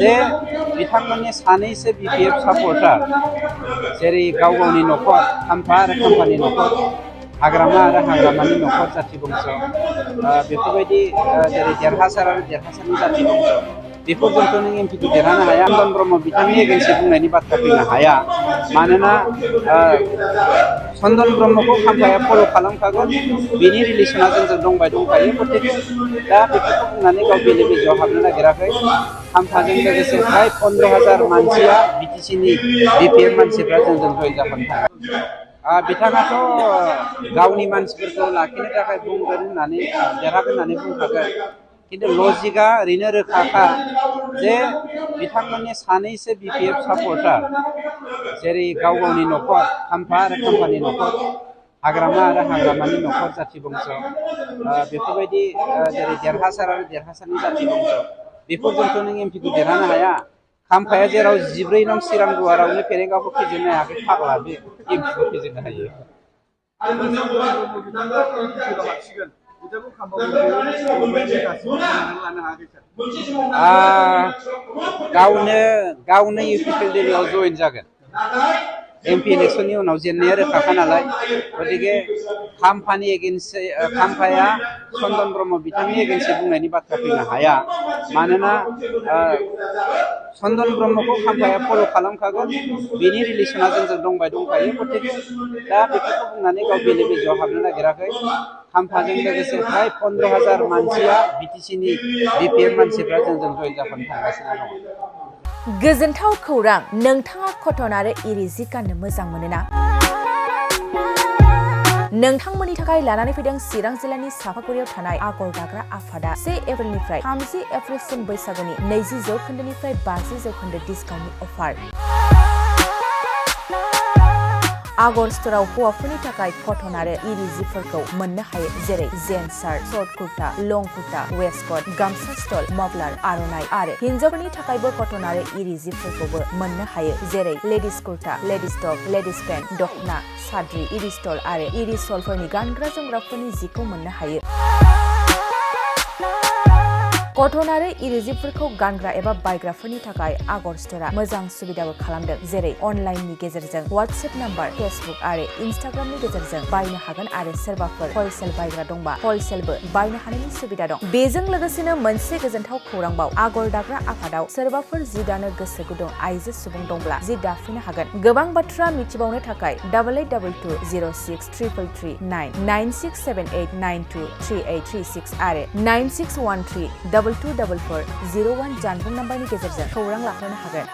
जे बिथांमोननि सानैसो BPF सापर्टार जेरै गाव गावनि न'खर खाम्फा आरो खाम्फानि न'खर हाग्रामा आरो हाग्रामानि न'खर जाथि बंस बेफोरबायदि जेरै देरहासार आरो देरहासारनि जाथि बंस बेफोरजोंथ' नों एमपिखौ देरहानो हाया। चन्दन ब्रह्म बिथांनि एगेन्सै बुंनायनि बाथ्रा फैनो हाया। मानोना चन्दन ब्रह्मखौ खाम्फाया फल' खालामखागोन, बिनि रिलेसना जोंजों दंखायो गथिखे दा बेफोरखौ बुंनानै गाव बेले बेजेआव हाबनो नागिराखै। खाम्फाजों लोगोसे फ्राय 15,000 मानसिया बिटिसिनि BPF मानसिफ्रा जोंजों जइन जाफानो थाङो। बिथाङाथ' गावनि मानसिफोरखौ लाखिनो थाखाय बुंगोन होननानै देरहागोन होननानै बुंखागोन, खिन्थु लजिकआ ओरैनो रोखाखा जे बिथांमोननि सानैसो BPF सापर्टार जेरै गाव गावनि न'खर खाम्फा आरो खाम्फानि न'खर हाग्रामा आरो हाग्रामानि न'खर जाथि बंस बेफोरबायदि जेरै देरहासार आरो देरहासारनि जाथि बंस बेफोरजोंथ' नों एमपिखौ देरहानो हाया। खाम्फाया जेराव 14 नं चिरां दुवारावनो फेरेंगावखौ फेजेननो हायाखै फाग्ला बे एमपिखौ फेजेननो हायो। गावनो UPPL दिल्लीआव जइन जागोन। एमपि इलेक्शननि उनाव जेननाया रोखाखा नालाय, गथिखे खाम्फाया चन्दन ब्रह्म बिथांनि एगेन्सै बुंनायनि बाथ्रा फैनो हाया। मानोना चन्दन ब्रह्मखौ खाम्फाया फल' खालामखागोन, बिनि रिलेसना जोंजों दंखायो गथिखे दा बेफोरखौ बुंनानै गाव बेले बेजेआव हाबनो नागिराखै। खाम्फाजों लोगोसे फ्राय 15,000 मानसिया बिटिसिनि BPF मानसिफ्रा जोंजों जइन जाफानो थांगासिनो दङ। गोजोनथाव खौरां, नोंथाङा कटन आरो इरि जि गाननो मोजां मोनोना? नोंथांमोननि थाखाय लानानै फैदों चिरां जिल्लानि सापागुरियाव थानाय आगर दाग्रा आफादा 1 एप्रिलनिफ्राय 30 एप्रिलसिम बैसागुनि 20% 50% डिसकाउन्टनि अफार। आगर स्ट'राव हौवाफोरनि थाखाय कटन आरो इरि जिफोरखौ मोननो हायो, जेरै जेन्स शार्ट, शर्ट कुर्ता, लं कुर्ता, वेस्टकट, गामसा स्टल, मफलार, आर'नाइ आरो हिन्जावफोरनि थाखायबो कटन आरो इरि जिफोरखौबो मोननो हायो, जेरै ladies kurta, ladies top, ladies pant, दखना, साद्रि, इरि स्टल आरो इरि सलफोरनि गानग्रा जोमग्राफोरनि जिखौ मोननो हायो। कटन आरो इरि जिफोरखौ गानग्रा एबा बायग्राफोरनि थाखाय आगर स्ट'रा मोजां सुबिदाबो खालामदों, जेरै अनलाइननि गेजेरजों WhatsApp नाम्बार, फेसबुक आरो इनस्टाग्रामनि गेजेरजों बायनो हागोन आरो सोरबाफोर हलसेल बायग्रा दंबा हलसेलबो बायनो हानायनि सुबिदा दं। बेजों लोगोसेनो मोनसे गोजोनथाव खौरांबाव, आगर दाग्रा आफादाव सोरबाफोर जि दानो गोसो गुदुं आइजो सुबुं दंब्ला जि दाफिननो हागोन। गोबां बाथ्रा मिथिबावनो थाखाय 8822063339 9678923836 आरो 9613 224401 जानबुं नाम्बारनि गेजेरजों खौरां लाहरनो हागोन।